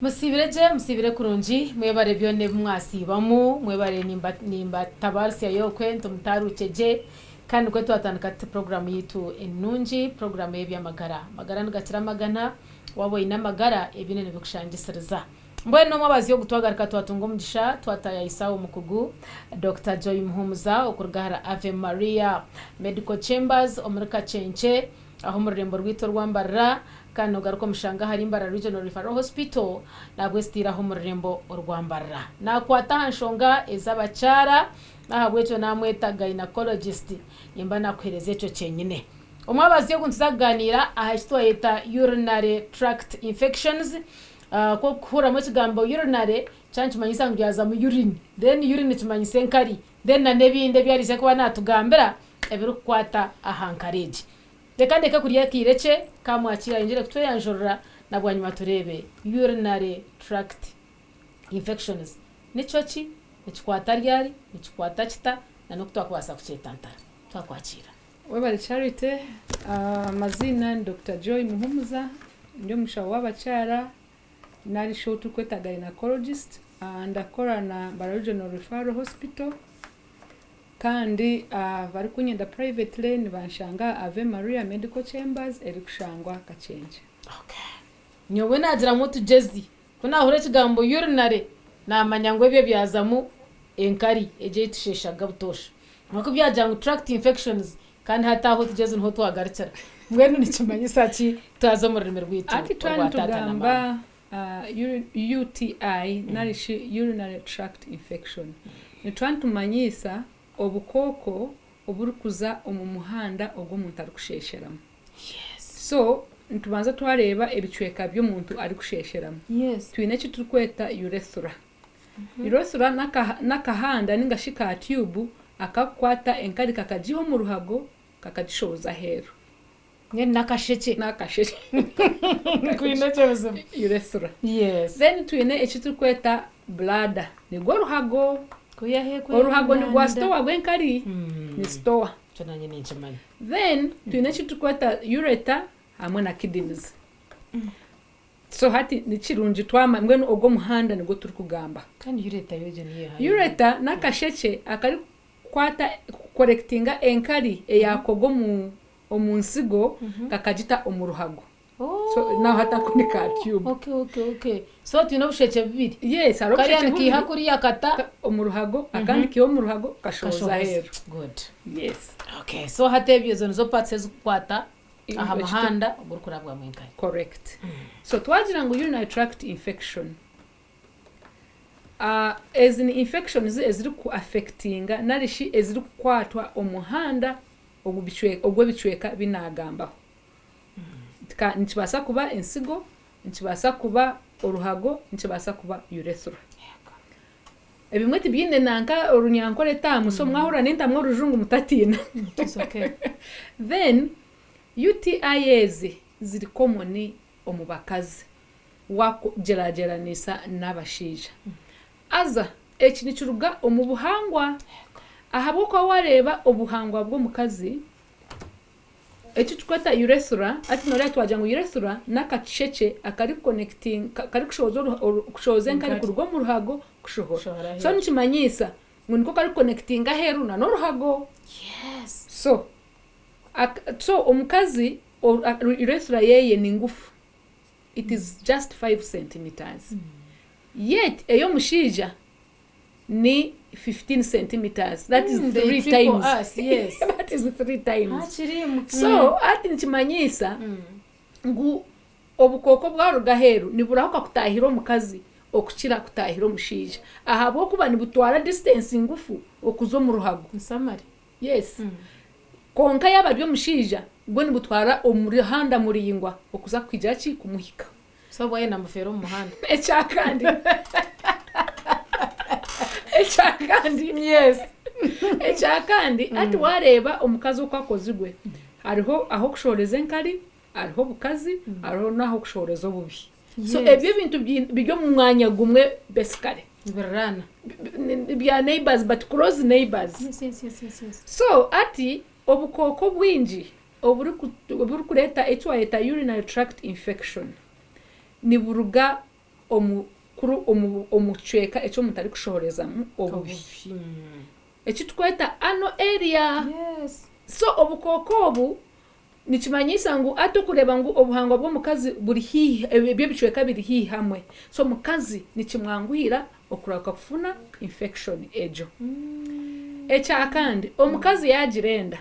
Musiibire gye, musiibire kurungi, mwebare byona ebi mwasiibamu, mwebare nimbatabaaritsyayo okwe nti mutaaruukye gye, kandi nikwo twatandika tuti puroguraamu yaitu enungi, puroguraamu ey'eby'amagara. Amagara nigakira amagana, waaba oine amagara ebindi nibikushangisiriza. Mbwenu omwabazyo ogu twagaruka twatunga omugisha twataayaayisa omukugu Dokita Joy Muhumuza okuruga ahari Ave Maria Medical Chambers omuri Kakyenkye, Aha omu rurembo rwaitu orwa Mbarara kandi nogaruka omushanga ahari Mbarara Regional Referral Hospital nahabwesitiire aha omu rurembo orwa Mbarara. Nakwata aha nshonga ez'abakyara nahabwekyo namweta Gynaecologist. Nimba nakuhereza ekyo kyenyine. Omwabazyo ogu nituza kuganiira aha eki twayeta Urinary Tract Infections. Ku okuhuriramu ekigambo urinary kyaba nikimanyisa ngu byazamu urine then urine nikimanyisa enkari then na n'ebindi ebi ariija kuba natugambira ebirikukwata aha nkari egi. Reka ndeke kurya akaire kye kamwakiire ayongyere kutweyanjurira na bwanyima tureebe urinary tract infections nikyo ki, nikikwata ryari, nikikwata kita na n'oku twakubaasa kukyetantara. Twakwakiira. Webare Charity, amaziina ni Dokita Joy Muhumuza, ndi omushaho w'abakyara narishi ou turikweta gynaecologist, ndakora na Mbarara Regional Referral Hospital. Kandi abarikunyenda privately nibanshanga aha Ave Maria Medical Chambers erikushangwa Kakyenkye. Okay. Nyowe naagira ngu otugyezi. Ku naahurira ekigambo urinary, naamanya ngu ebyo byazamu enkari egyo ei tusheeshaga butoosha. Kwonka ku byagira ngu tract infections, kandi hati aho otugyezi niho twagarukira. Mbwenu nikimanyisa ki twaza omu rurimi rwaitu Hati twaba orwa taata na maama? nitugamba UTI nari shi urinary tract infection, nituba nitumanyiisa obukooko oburikuza omu muhanda ogu omuntu arikusheesheramu. So nitubanza twareeba ebicweka by'omuntu arikusheesheramu. Twine eki turikweta urethra. Urethra n'akahanda ninga shi ka tube akakukwata enkari kakagiiha omu ruhago kakagishohoza aheeru. Mbwenu n'akashekye. N'akashekye. Twine ekyo bizibu. Urethra. Yes. Then twine eki turikweta bladder. Nigwo ruhago. Kwiha he kwiha Oruhago nda nigwa nda. store rw'enkari. Ni store. Ekyo nanye ninkimanya. Then twine eki turikweta ureter hamwe na kidneys. So hati nikirungi twamanya mbwenu ogwo omuhanda nigwo turikugamba. Kandi ureter yo egyo niyo eha? Ureter n'akashekye akarikukwata kukorekitinga enkari eyaakoga omu omu nsigo kakagita omu ruhago. So naho hati ako ni ka tube. Okay, okay, okay. So twine obushekye bubiri. Yes, hariho Kariya obushekye nikiiha bubiri. kuriya kata Omu ruhago, akandi kiiha omu ruhago kashohoza aheeru. Good. Yes. Okay, so hati ebyo ezo nizo parts ezikukwata aha Eki- muhanda ogurikurabwamu enkari. Correct. So twagira ngu urinary tract infection. Ah, ezi ni infections eziriku affectinga nari shi ezirikukwatwa omuhanda ogw'ebicweka bi naagambaho. Nikibaasa kuba ensigo, nikibaasa kuba oruhago, nikibaasa kuba urethra. Ebimwe tibyine nanka orunyankore term, so mwahurira nintamu orujungu mutatiina. Then UTI ezi ziri common omu bakazi waakugyeragyeranisa n'abashaija. Haza eki nikiruga omu buhangwa ahabw'okuba waareeba obuhangwa bw'omukazi, eki turikweta urethra, hati nooreeba twagira ngu urethra n'akashekye akarikukonekitinga, karikusohoza enkari kuruga omu ruhago kushohora. So nikimanyiisa ngu niko karikukonekitinga aheeru n'oruhago. So, so omukazi urethra yeeye ni ngufu. it is just 5 centimetres yet ey'omushaija ni 15 centimetres that is Mm, they three triple times us, yes. that is three times Hakiri so hati nikimanyiisa ngu obukooko bwaruga aheeru niburahuka kutaahira omukazi okukira kutaahira omushaija ahabw'okuba nibutwara distance ngufu okuza omu ruhago Nsamare. Yes. Kwonka yaaba ari omushaija, gwe nibutwara omuhanda muraingwa okuza kuhigira ki? Kumuhika. So obwo ayenda mufeere omu muhanda. Ekyakandi, ekyakandi, Yes. ekyakandi hati waareeba omukazi oku akozirwe, hariho ah'okushohoreza enkari, hariho obukazi, hariho n'ah'okushohoreza obubi. So Yes. ebyo ebintu biri omu mwanya gumwe basically. Nibiriraana. Bya neighbours but close neighbours. Yes. So hati obukooko bwingi oburikureeta eki wayeta urinary tract infection niburuga omu kuru omu omu kicweka eki omuntu arikushohorezamu obubi. Eki tukweta anal area. So obukooko obu nikimanyisa ngu hati okureeba ngu obuhangwa bw'omukazi buri haihi, ebyo ebicweka biri haihi hamwe, so omukazi nikimwanguhira okurahuka kufuna infection egyo. Ekyakandi, omukazi yaagira enda,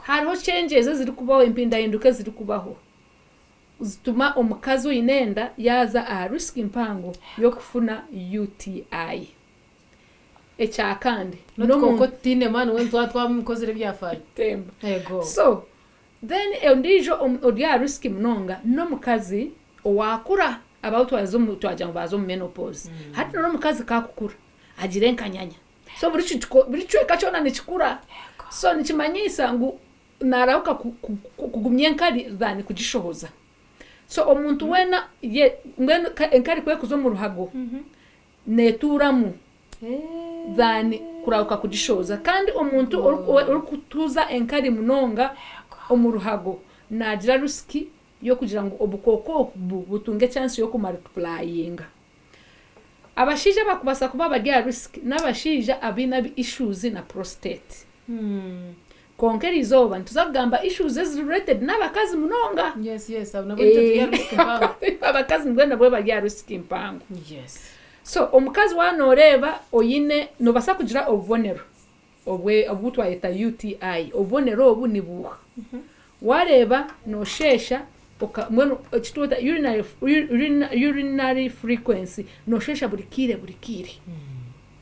hariho changes ezirikubaho, empindahinduka ezirikubaho zituma omukazi oine enda yaaza aha risk mpango y'okufuna UTI. Ekyakandi, N'otukooko tutaine maani mbwenu twaba twamukozire ebyafaayo. Temba. Ego. So, then ondiijo ori aha risk munonga n'omukazi owaakura, abu twaza omu twagira ngu baaza omu menopause. Hati noreeba omukazi ku akukura, agira enkanyanya. So buri buri kicweka kyona nikikura. So nikimanyiisa ngu naarahuka kugumya enkari than kugishohoza. So omuntu weena ye mbwenu enkari ku erikuza omu ruhago, neetuuramu than kurahuka kugishohoza. Kandi omuntu orikutuuza enkari munonga omu ruhago naagira risk y'okugira ngu obukooko obu butunge chance y'okumultiplyinga. Abashaija abakubaasa kuba bari aha risk n'abashaija abaine issues na prostate. Kwonka eriizooba nituza kugamba issues eziri related n'abakazi munonga. Yes, yes, abo nabo nitwe turi aha risk mpango. Abakazi mbwenu nabwo bari aha risk mpango. So omukazi waaba nooreeba oine, noobaasa kugira obubonero obwe obu twayeta UTI, obubonero obu ni buuha? Waareeba noosheesha oka mbwenu eki tweta urinary urinary frequency, noosheesha buri kiire buri kiire.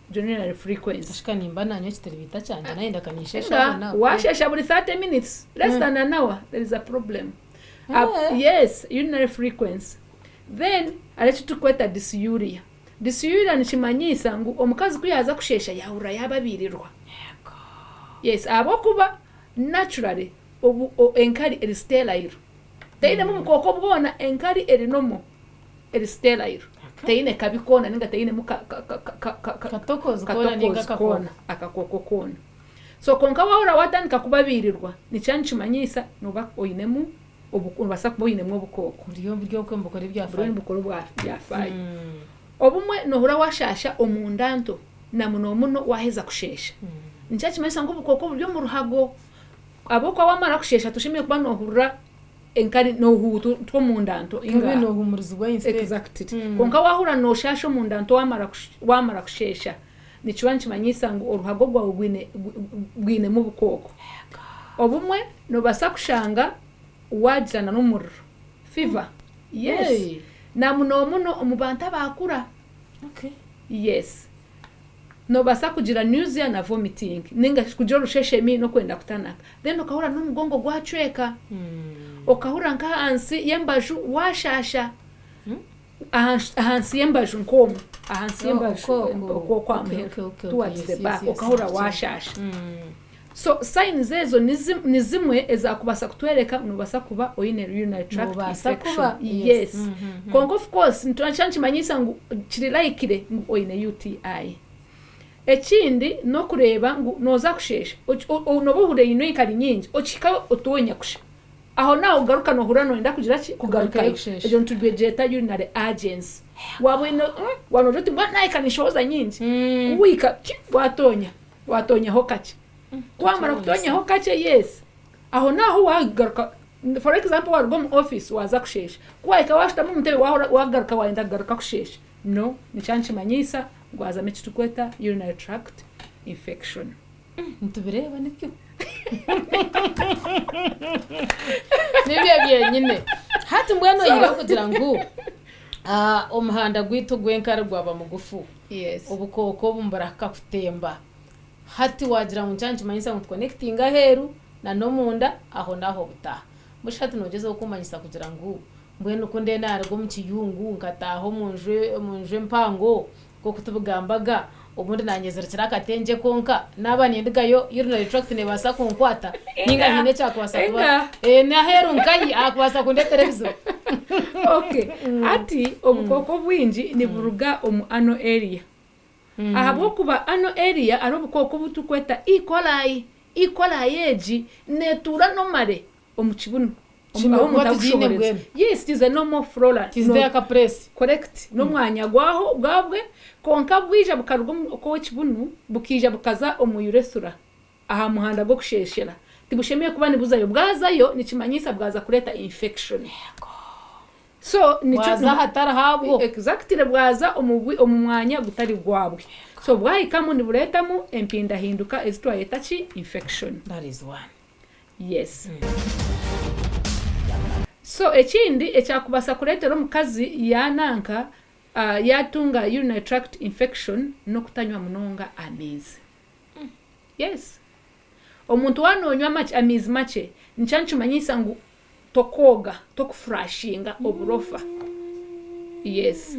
Egyo urinary frequency. Ashika nimba nanywa ekitiribiita kyangye nayenda kaninsheesha Nga aho n'aho. waasheesha buri 30 minutes, less than an hour, there is a problem. Yes, urinary frequency. Then hariho eki turikweta dysuria. Dysuria nikimanyiisa ngu omukazi ku yaaza kusheesha yaahurira yaababiirirwa. Yes, ahabw'okuba naturally obu enkari eri sterile. Teinemu bukooko bwona, enkari eri normal, eri sterile. Teine kabi koona ninga teinemu Katokozi koona ninga katokozi akakooko. koona, akakooko koona. So kwonka waahurira waatandika kubabiirirwa, nikiba nikimanyiisa nooba oinemu nobaasa kuba oinemu obukooko. Buri omu nibukora ebyafaayo. Buri nibukora ebyafaayo. Obumwe noohurira waashaasha omunda nto na muno muno waaheza kusheesha. Nikyo nikimanyisa ngu obukooko buri omu ruhago. Ahabw'okuba waamara kusheesha toshemereire kuba noohurira enkari noohuuta omunda nto. Obe noohumurizibwa instead. Exactly. Kwonka waahurira nooshaasha omunda nto waamara kusheesha, nikiba nikimanyisa ngu oruhago rwawe rwinemu obukooko. Obumwe noobaasa kushanga waagira n'omuriro, fever. Yes. Na muno muno omu bantu abaakura. Yes. Noobaasa kugira nausea na vomiting ninga shi kugira orusheshemi n'okwenda kutanaka. Then okahurira n'omugongo gwacweka. Okahurira nk'ahansi y'embaju waashaasha. Ahansi y'embaju nk'omu, ahansi y'embaju okwo aha muheru towards the back okahurira waashaasha. So signs ezo ni zimwe ezaakubaasa kutworeka ngu noobaasa kuba oine urinary tract Noobaasa infection. kuba, yes. Yes. Kwonka of course nikyo nikimanyisa ngu kiri likely ngu oine UTI. Ekindi n'okureeba ngu nooza kusheesha, nooba ohurira oine enkari nyingi, okihikayo otoonya kusha. Aho naaho ogaruka noohurira nooyenda kugira ki? Kugarukayo Kugarukayo. kusheesha. Egyo nitugyeta urinary urgency. Waaba oine waaba noogira oti mbwenu naahika ninshohoza nyingi, ku wahika ki waatoonya, waatoonyaho kakye. Ku waamara kutoonyaho kakye yes, aho naaho waagaruka for example waaruga omu office waaza kusheesha, ku waahika waashutama omu ntebe waagaruka waayenda kugaruka kusheesha, no nikyo nikimanyiisa ngu waazamu eki turikweta urinary tract infection. Nitubireeba nibyo. Nibyo byenyine. Hati mbwenu oyihireho kugira ngu omuhanda gwaitu ogw'enkari gwaba mugufu, Yes. obukooko obu niburahika kutemba. Hati waagira ngu nikyo nikimanyisa ngu tuconnectinge aheeru na n'omunda aho n'aho butaaha. Mbwenu shi hati noogyezaho kumanyisa kugira ngu mbwenu ku ndiyo naaruga omu kiyungu nkataaha omu nju omu nju empango nk'oku tubigambaga, obundi naanyezirikira akatengye konka naaba nindugayo urinary tract neebaasa kunkwata ninga haine ekyakubaasa kuba Enga. n'aheeru nkahi ahakubaasa kundeetera ebizibu. Okay. Hati obukooko obwingi niburuga omu anal area. Ahabw'okuba anal area hariho obukooko obu turikweta E. coli. E. coli egi neetuura normally omu kibunu. Kino Aho omuntu kuba tikiine akushohoreza. mbwenu. Yes, it is a normal flora. It is No- there ka place. Correct. N'omwanya gwaho gwabwe kwonka bwija bukaruga omu okw'ekibunu bukaija bukaza omu urethra aha muhanda gw'okusheshera. Tibushemereire kuba nibuzayo. Bwazayo nikimanyisa bwaza kureeta infection. So nikyo Bwaza ahatari habwo. Exactly, bwaza omu omu mwanya gutari gwabwe. So bwahikamu nibureetamu empindahinduka ezi twayeta ki? Infection. That is one. Yes. So ekindi ekyakubasa kureetera omukazi yananka yatunga urinary tract infection n'okutanywa munonga amaizi. Yes. Omuntu waaba nonywa amaizi makye nikyo nikimanyisa ngu tokwoga, tokufurashinga oburofa. Yes.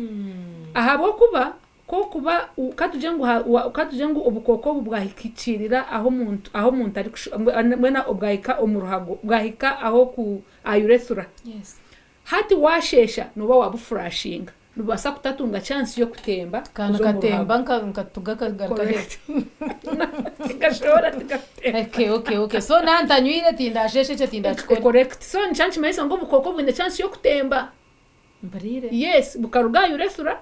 Ahabw'okuba kwokuba katugire ngu katugire ngu obukooko obu bwahikirira ahu omuntu ahu omuntu arikushu mbwenu bwahika omu ruhago bwahika aho ku aha urethra. Yes. Hati waasheesha nooba waabufurashinga nibubaasa kutatunga chance y'okutemba Kandi kuza omu katemba ruhago. nka nkatuga kagaruka Correct. Tikashohora tikakutemba. Okay. So nantanywire tindasheshe ekyo tindakikora. Correct. So nikyo nikimanyisa ngu obukooko bwine chance y'okutemba. Mpuriire. Yes, bukaruga aha urethra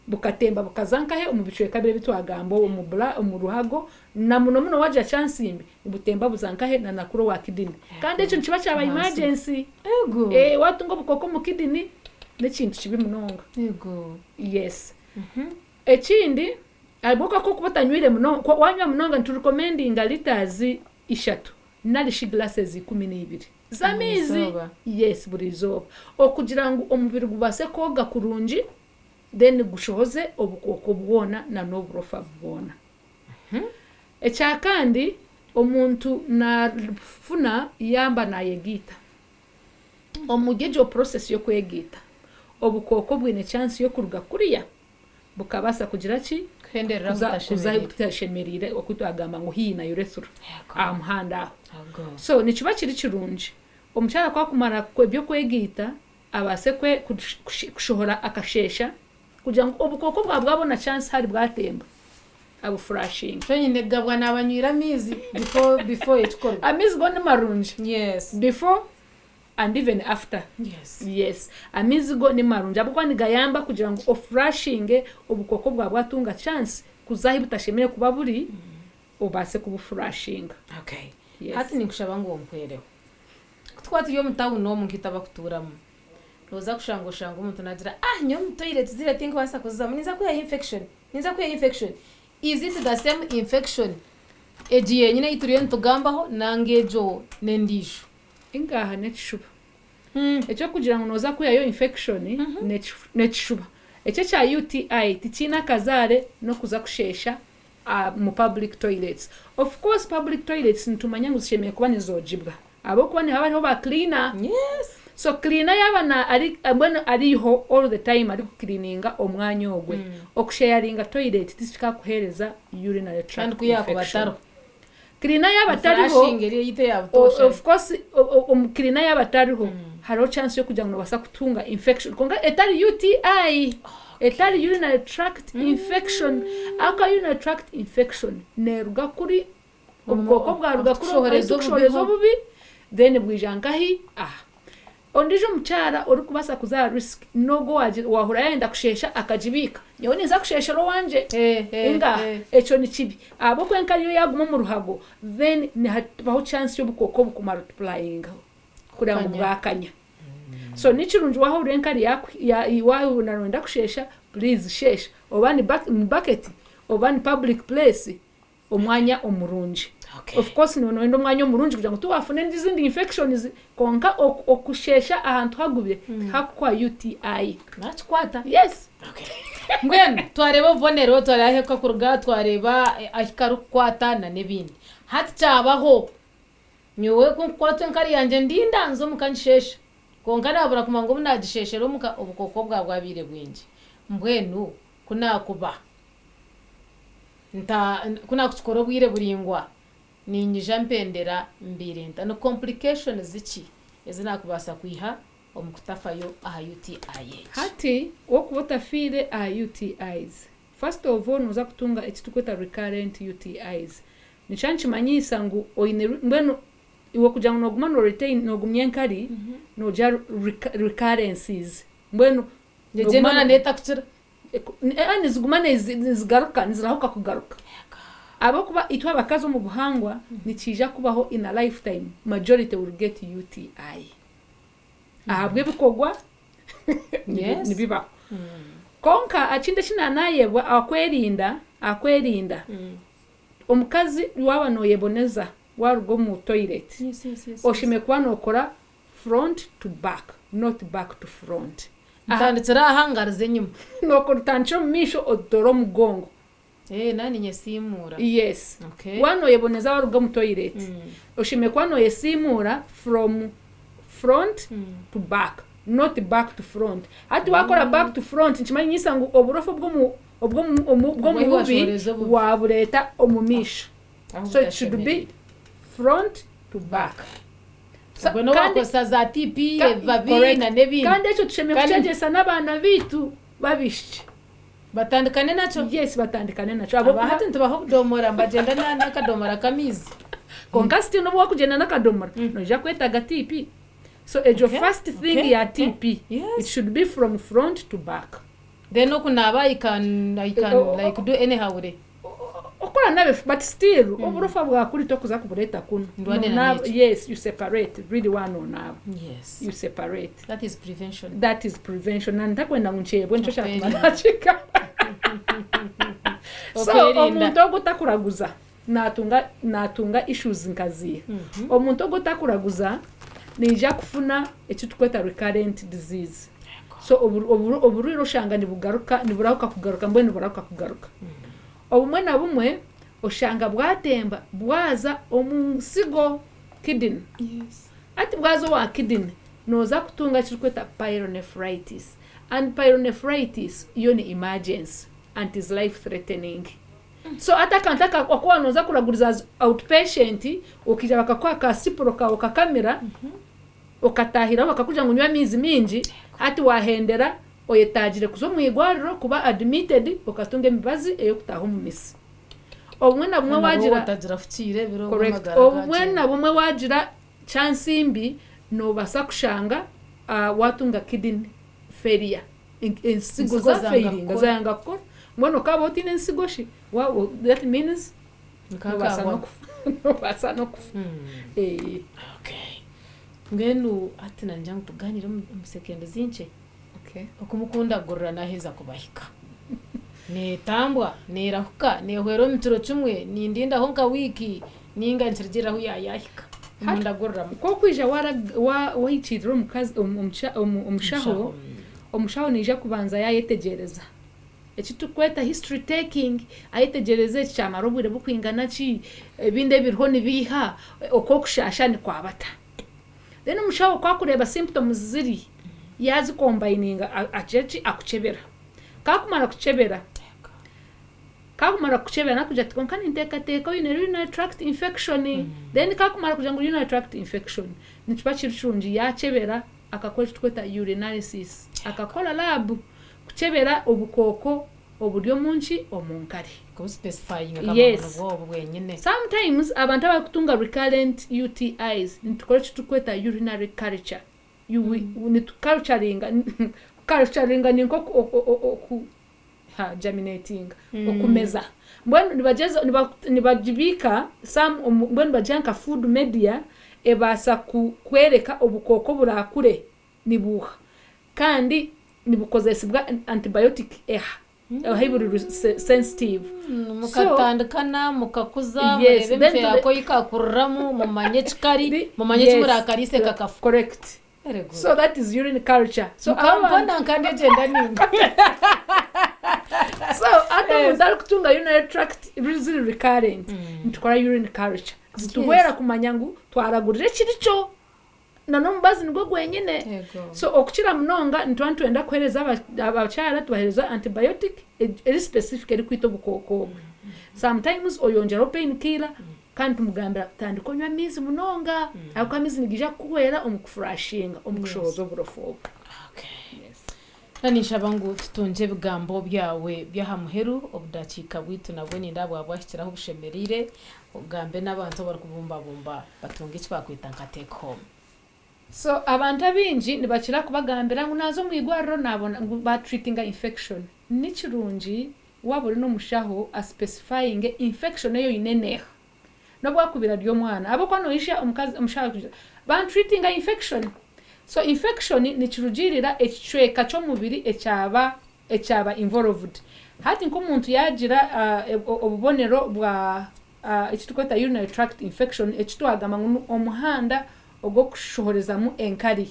bukatemba bukaza nkahe omu bicweka biri ebi twagamba omu bla omu ruhago na muno muno wagira chance mbi nibutemba buza nkahe na nakuri owa kidney. Kandi ekyo nikiba kyaba emergency. Ego. Eh, watunga obukooko omu kidney n'ekintu kibi munonga. Ego. Yes. Ekindi ahabw'okuba kokuba otanywire munonga wanywa munonga niturecommendinga litres 3 narishi glasses 12 z'amaizi. Burizooba. Yes, burizooba. Okugira ngu omubiri gubaase kwoga kurungi then gushohoze obukooko bwona na n'oburofa bwona. Ekyakandi omuntu nafuna yamba nayegiita. Omuri egyo process y'okwegiita obukooko bwine chance y'okuruga kuriya bukabaasa kugira ki? Kuhenderera Kuza kuza butashemereire. butashemereire oku twagamba ngu haihi na urethra Ego. aha muhanda aho. Ego. So nikiba kiri kirungi omukyara ku akumara eby'okwegiita abaase kushohora akasheesha kugira ngu obukooko bwa bwabona chance hari bwatemba abufurashinga. Kyonyine gabwa naaba nywire amaizi before ekikorwa. Amaizi go ni marungi. Yes. Before and even after. Yes. Yes. Amaizi go ni marungi ahabw'okuba nigayamba kugira ngu ofurashinge obukooko bwa bwatunga chance kuza ahi butashemereire kuba buri obaase kubufurashinga. Okay. Yes. Hati ninkushaba ngu ompwereho. Kutukuba turi omu tawuni omu nk'itwe abakutuuramu nooza kushanga oshanga omuntu naagira ah nyowe omu toilet ziriya tinkubaasa kuzizamu ninza kwihayo infection ninza kwihayo infection. Is it the same infection egi yenyine ei turiyo nitugambaho nanga egyo n'endiijo? Ingaha n'ekishuba. Eky'okugira ngu nooza kwihayo infection n'ekishuba. Ekyo ekya UTI tikiine akazaare n'okuza kusheesha mu public toilets. Of course public toilets nitumanya ngu zishemereire kuba nizoogibwa ahabw'okuba nihaba hariho ba cleaner. Yes. So cleaner yaaba na ari mbwenu ariho all the time arikukiriininga omwanya ogwe. Okusheyaringa toilet tikikakuheereza urinary Kandi tract ku yaakuba infection. atariho. Cleaner yaaba atariho Flushing eri eyaitu eya butoosha. Of course omu cleaner yaaba atariho hariho chance y'okugira ngu noobaasa kutunga infection kwonka etari UTI etari urinary tract infection ahabw'okuba urinary tract infection neeruga kuri obukooko bwaruga kuri Ahutukushohoreza ahutukushohoreza obubi. Obubi then bwija nkahi aha. Ondiijo omukyara orikubaasa kuza aha risk n'ogwo waahura yayenda kusheesha akagibiika. Nyowe ninza kusheeshera owangye. Inga ekyo ni kibi ahabw'okuba enkari yo yaaguma omu ruhago then nihabaho chance y'obukooko bukumultiplyinga kureba ngu Kukanya. Bwakanya. So ni kirungi waahurira enkari waahurira nooyenda kusheesha, please sheesha. Oba ni mu bucket oba ni public place omwanya omurungi. Okay. Of course niiwe nooyenda omwanya omurungi kugira ngu tiwaafuna ezindi infections kwonka okusheesha ahantu hagubire tihakukuha UTI. Nakikwata. Yes. Okay. Mbwenu twareeba obubonero twareeba ahu kakuruga twareeba ahu karikukwata na n'ebindi. Hati kyabaho nyowe kunkukwatwa enkari yangye ndinda nze omuka ngishesha kwonka naabura kumanya ngu obu naagisheshera omuka obukooko bwa bwabaire bwingi. Mbwenu ku naakuba nta ku naakukikora obwire buraingwa niinyija mpendera mbiire nta? Ni complications ki ezi naakubaasa kwiha omu kutafayo aha UTI egi? Hati wokuba otafiire aha UTIs, first of all nooza kutunga eki turikweta recurrent UTIs. Nikyo nikimanyisa ngu oine mbwenu Iwe kugira ngu nooguma no retain noogumya enkari, noogira recurrences. Mbwenu Egyo nooguma endwara neetakukira. Niziguma nizigaruka, nizirahuka kugaruka. Ahabw'okuba itwe abakazi omu buhangwa nikiija kubaho in a lifetime, majority will get UTI. Ahabw'ebikorwa nibibaho. Kwonka ekindi eki naanayebwa ahakwerinda, ahakwerinda, omukazi waaba nooyeboneza waaruga omu toilet, oshemereire kuba nookora front to back, not back to front. Ntandikire aha ngaruze enyima. Nookora otandikire omu maisho otoore omugongo. Eeh naanye ninyesiimuura. Yes. Okay. Waaba nooyeboneza waaruga omu toilet, oshemereire kuba nooyesiimuura from front to back, not back to front. Hati waakora back to front nikimanyisa ngu oburofa obw'omu obw'omu omu Obwo bw'omu bubi washohoreza obubi. waabureeta omu maisho. Ahu So it should be butashemereire. front to back. So, Obwo kandi n'owakozesa za TP, ebibabi correct. na n'ebindi. Kandi ekyo tushemereire Kandi kukyegyesa n'abaana baitu b'abaishiki. Batandikane nakyo. Yes, batandikane nakyo. Aba Ahabw'okuba hati nitubaha obudomora nibagyenda n'akadomora k'amaizi. Kwonka still n'obu wakugyenda n'akadomora, noija kwetaaga TP. So egyo Okay, first thing okay, ya okay. TP, it Yes. should be from front to back. Then okunaaba I can like do anyhow re. Okora nabe but still oburofa bwakuri tokuza kubureeta kunu. Ndwane na Nonaaba, n'ekyo. yes, you separate. Really wanonaaba. Yes. You separate. That is prevention. That is prevention. Na ntakwenda ngu nkyebwe nikyo kyatuma Okwerinda. nakika. So Okwerinda. omuntu ogu otakuraguza natunga natunga issues nka ziiha. Omuntu ogu otakuraguza naija kufuna eki turikweta recurrent disease. So oburwaire oshanga nibugaruka niburahuka kugaruka mbwenu niburahuka kugaruka. Obumwe na bumwe oshanga bwatemba bwaza omu nsigo kidney. Yes. Hati bwaza owa kidney nooza kutunga ekirikweta pyelonephritis. And pyelonephritis yo ni emergency and is life threatening. So hati akantu aka oku waaba nooza kuraguriza as outpatient okaija bakakuha ka cipro kaawe okakamira, okataahiraho bakakugira ngu nywa amaizi maingi, hati waahendera oyetaagire kuza omu irwariro kuba admitted okatunga emibazi ey'okutaaha omu misi. Obumwe na bumwe Nabwo waagira otagira fukiire ebiro Correct. amagara Obumwe gagyenda. na bumwe waagira chance mbi noobaasa kushanga waatunga kidney failure. Ensigo Ensigo za zanga failinga kukora. zayanga kukora. Mbwenu okaaba otaine ensigo shi that means noobaasa Nkakahwaho. n'okufa. Noobaasa n'okufa. Eh. Okay. Mbwenu hati nangya ngu tugaaniire omu sekendi zinkye. Okay. Okumukundagurira naheza kubahika. Neetambwa, neerahuka, neehwera omu kiro kimwe, nindindaho nka wiiki ninga nkirugiriraho yaayahika. Omundaguriramu. Ku okwija wahikiirira omukazi omushaho, omushaho naija kubanza yaayetegyereza. Eki turikweta history taking, ayetegyereze eki kyamara obwire bukwingana ki, ebindi ebiriho nibiiha, oku okushasha nikwabata. Then omushaho ku akureeba symptoms ziri, yazikombininga agira ki akukyebera. Kakumara kukyebera, kakumara kukyebera nakugira ati kwonka ninteekateeka oine urinary tract infection. Then kakumara kugira ngu urinary tract infection, nikiba kiri kirungi yakyebera akakora eki turikweta urinalysis. Akakora lab kukyebera obukooko oburi omu nki omu nkari. Kubuspecifyinga Yes. bwobu bwenyine. Sometimes abantu abarikutunga recurrent UTIs nitukora eki turikweta urinary culture. Nituculturinga culturinga ni nk'oku oku ha germinating okumeza. Mbwenu nibagyeza nibagibiika some mbwenu nibagiha nka food media ebaasa kwereka obukooko burakure nibuuha kandi nibukozesibwa antibiotic eha ahu buri sensitive. Mukatandikana mukakuza Yes, murebe then emitwe yako ikakuriramu mumanye ekikari mumanye Yes. ekimurakarise kakafu. Correct. Very good. So that is urine culture. So Mukampona nkandi egyenda ninga. So ate omuntu arikutunga urinary tract ziri recurrent nitukora urine culture zituhwera kumanya ngu twaragurira ekirikyo na n'omubazi nigwo gwenyine. Yego. So okukira munonga nituba nitwenda kuheereza abakyara tubaheereza antibiotic eri specific erikwita obukooko obwe. Sometimes oyongyeraho pain killer kandi tumugambira tandika onywa amaizi munonga ahabw'okuba amaizi nigaija kukuhwera omu kuflushinga omu kushohoza oburofa obwo. Okay. Yes. Naninshaba ngu tutungye ebigambo byawe by'aha muheru, obudakiika bwitu nabwo nindeeba bwaba bwahikire ahu bushemereire, ogambe n'abantu abarikubumbabumba batunge eki bakweta nka take home. So abantu abaingi nibakira kubagambira ngu naaza omu irwariro naabona ngu batreatinga infection. Ni kirungi waaba ori n'omushaho aspecifyinge infection ei oine neeha. N'obu wakuba ari omwana ahabw'okuba noija omukazi omushaho arikugira bantreatinga infection. So infection nikirugiirira ekicweka ky'omubiri ekyaba ekyaba involved. Hati nk'omuntu yaagira obubonero bwa eki turikweta urinary tract infection eki twagamba ngu omuhanda ogw'okushohorezamu enkari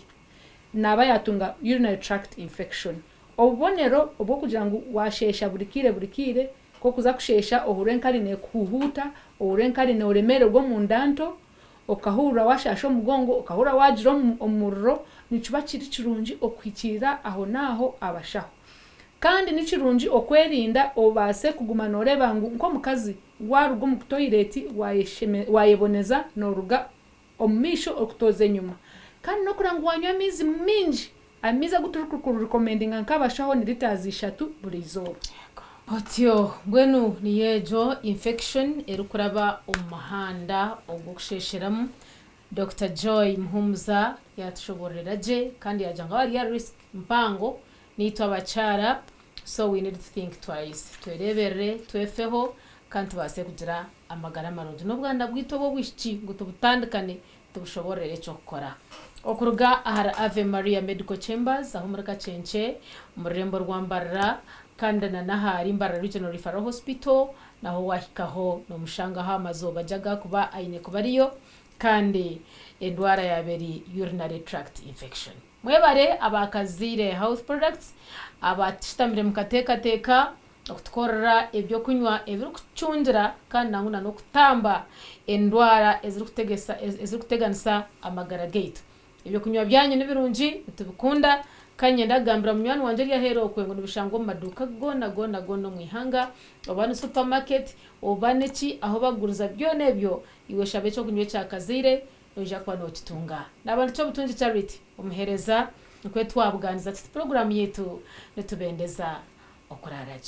naaba yaatunga urinary tract infection. Obubonero obw'okugira ngu waasheesha buri kiire buri kiire, nk'okuza kusheesha ohurire enkari neekuhuuhuuta, ohurire enkari nooremererwa omunda nto, okahurira waashaasha omugongo, okahurira waagira omuriro, nikiba kiri kirungi okuhikiirira ahonaaho abashaho. Kandi ni kirungi okwerinda obaase kuguma nooreeba ngu nk'omukazi waaruga omu toilet waayeboneza nooruga omu maisho orikutooza enyima. Kandi n'okureba ngu waanywa amaizi maingi, amaizi agu turikurecommendinga nk'abashaho ni litres 3 buri izooba. Otyo mbwenu niyo egyo infection erikuraba omu muhanda ogw'okusheesheramu. Dr Joy Muhumuza yatushoborera gye kandi yagira ngu hariyo risk mpango niitwe abakyara, so we need to think twice, twereeberere, twefeho kandi tubaase kugira amagara marungi n'obwana bwaitu obw'obwishiki ngu tubutandikane tubushoborere eky'okukora. Okuruga ahari Ave Maria Medical Chambers aho omuri Kakyenkye omu rurembo rwa Mbarara kandi na n'ahari Mbarara Regional Referral Hospital naho wahikaho nomushangaho amazooba gye agakuba aine kuba ariyo kandi endwara yaaba eri urinary tract infection. Mwebare abakaziire Health Products abatushutamire mukateekateeka okutukorera ebyokunywa ebirikucungira kandi nangwa na n'okutamba endwara ezirikuteganisa amagara gaitu. Ebyokunywa byanyu ni birungi nitubikunda kandi niinyenda kugambira munywani wangye ori aheeru okwe ngu nibishangwa omu maduuka goona goona goona omu ihanga, oba ni supermarket oba niki ahu bakuguriza byona ebyo, iwe shaba ekyokunywa ekya Kazaire noija kuba nookitunga. Naaba ndi Kyobutungi Charity omuheereza, nikwo twabuganiza tuti puroguraamu yaitu nitubendeza okuraara gye.